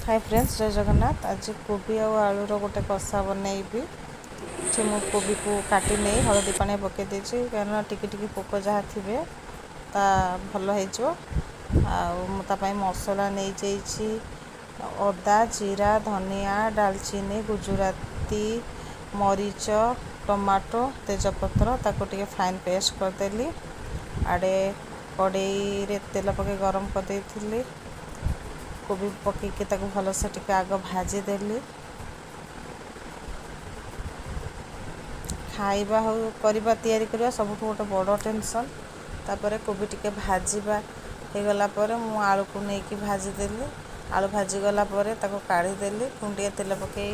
High friends, ଜୟ ଜଗନ୍ନାଥ। ଆଜି କୋବି ଆଉ ଆଳୁର ଗୋଟେ କଷା ବନେଇବି। ଏଠି ମୁଁ କୋବିକୁ କାଟି ନେଇ ହଳଦୀ ପାଣି ପକାଇ ଦେଇଛି, କାରଣ ଟିକେ ଟିକେ ପୋକ ଯାହା ଥିବେ ତା ଭଲ ହେଇଯିବ। ଆଉ ମୁଁ ତା ପାଇଁ ମସଲା ନେଇଯାଇଛି ଅଦା, ଜିରା, ଧନିଆ, ଡାଲଚିନି, ଗୁଜୁରାତି, ମରିଚ, ଟମାଟୋ, ତେଜପତ୍ର। ତାକୁ ଟିକେ ଫାଇନ୍ ପେଷ୍ଟ କରିଦେଲି। ଆଡ଼େ କଡ଼େଇରେ ତେଲ ପକାଇ ଗରମ କରିଦେଇଥିଲି। କୋବି ପକାଇକି ତାକୁ ଭଲସେ ଟିକେ ଆଗ ଭାଜିଦେଲି। ଖାଇବା ହେଉ କରିବା, ତିଆରି କରିବା ସବୁଠୁ ଗୋଟେ ବଡ଼ ଟେନସନ୍। ତାପରେ କୋବି ଟିକେ ଭାଜିବା ହେଇଗଲା ପରେ ମୁଁ ଆଳୁକୁ ନେଇକି ଭାଜିଦେଲି। ଆଳୁ ଭାଜିଗଲା ପରେ ତାକୁ କାଢ଼ିଦେଲି। ପୁଣି ଟିକେ ତେଲ ପକାଇ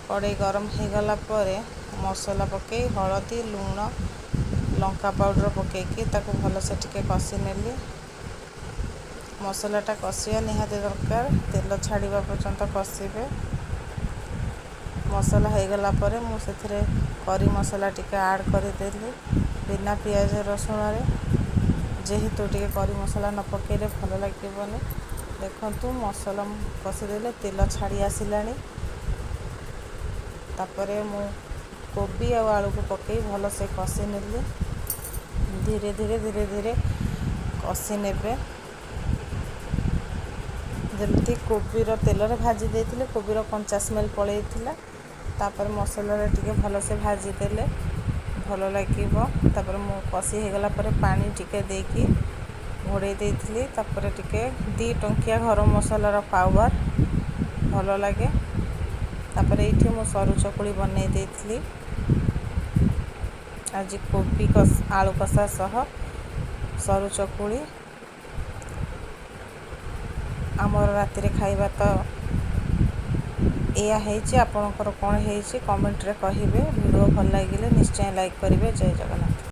କଡ଼େଇ ଗରମ ହେଇଗଲା ପରେ ମସଲା ପକାଇ ହଳଦୀ, ଲୁଣ, ଲଙ୍କା ପାଉଡ଼ର ପକାଇକି ତାକୁ ଭଲସେ ଟିକେ କଷି ନେଲି। ମସଲାଟା କଷିବା ନିହାତି ଦରକାର, ତେଲ ଛାଡ଼ିବା ପର୍ଯ୍ୟନ୍ତ କଷିବେ। ମସଲା ହେଇଗଲା ପରେ ମୁଁ ସେଥିରେ କରି ମସଲା ଟିକେ ଆଡ଼୍ କରିଦେଲି ବିନା ପିଆଜ ରସୁଣରେ, ଯେହେତୁ ଟିକେ କରି ମସଲା ନ ପକାଇଲେ ଭଲ ଲାଗିବନି। ଦେଖନ୍ତୁ, ମସଲା କଷିଦେଲେ ତେଲ ଛାଡ଼ି ଆସିଲାଣି। ତାପରେ ମୁଁ କୋବି ଆଉ ଆଳୁକୁ ପକାଇ ଭଲସେ କଷି ନେଲି। ଧୀରେ ଧୀରେ ଧୀରେ ଧୀରେ କଷି ନେବେ। ଯେମିତି କୋବିର ତେଲରେ ଭାଜି ଦେଇଥିଲେ, କୋବିର କଞ୍ଚା ସ୍ମେଲ୍ ପଳାଇଥିଲା। ତାପରେ ମସଲାରେ ଟିକେ ଭଲସେ ଭାଜିଦେଲେ ଭଲ ଲାଗିବ। ତାପରେ ମୁଁ କଷି ହେଇଗଲା ପରେ ପାଣି ଟିକେ ଦେଇକି ଘୋଡ଼େଇ ଦେଇଥିଲି। ତାପରେ ଟିକେ 2 ଟଙ୍କିଆ ଗରମ ମସଲାର ପାୱାର ଭଲ ଲାଗେ। ତାପରେ ଏଇଠି ମୁଁ ସରୁ ଚକୁଳି ବନେଇ ଦେଇଥିଲି। ଆଜି କୋବି ଆଳୁ କଷା ସହ ସରୁ ଚକୁଳି ଆମର ରାତିରେ ଖାଇବା ତ ଏଇଆ ହେଇଛି। ଆପଣଙ୍କର କ'ଣ ହେଇଛି କମେଣ୍ଟରେ କହିବେ। ଭିଡ଼ିଓ ଭଲ ଲାଗିଲେ ନିଶ୍ଚୟ ଲାଇକ୍ କରିବେ। ଜୟ ଜଗନ୍ନାଥ।